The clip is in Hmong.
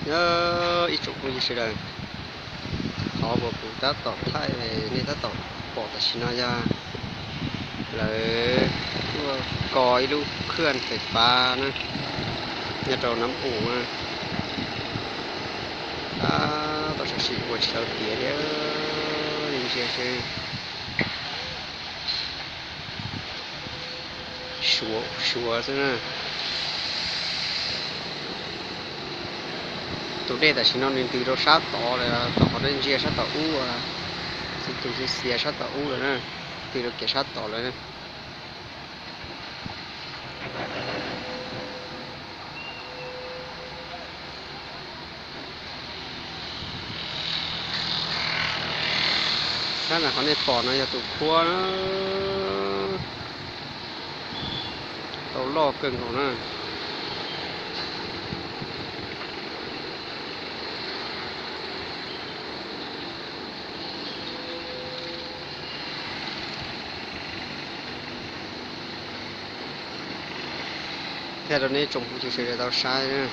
Nyob ib tsoom phooj ywg sawv daws, qhov uas kuv tab tom thaij nej tab tom pom tam sim no yog lawv tuaj ko ib lub khwj fais fab na, nyob rau Nab Um na. Tab tom sawv sim ua tsis tau tiav thiab, ntsia seb. Suav suav xwb na. Tus dej tam sim no nws ntws rau sab tod lawm, tom qhov nej ntsia sab tom ub, tus xiav xiav sab tom ub lawm na, ntws rau kev sab tod lawm na. Sab ntawm qhov nej pom no yog tus khuab na, tau loj kawg nkaus na. Thiab rau nej tsoom phooj ywg sawv daws tau saib na.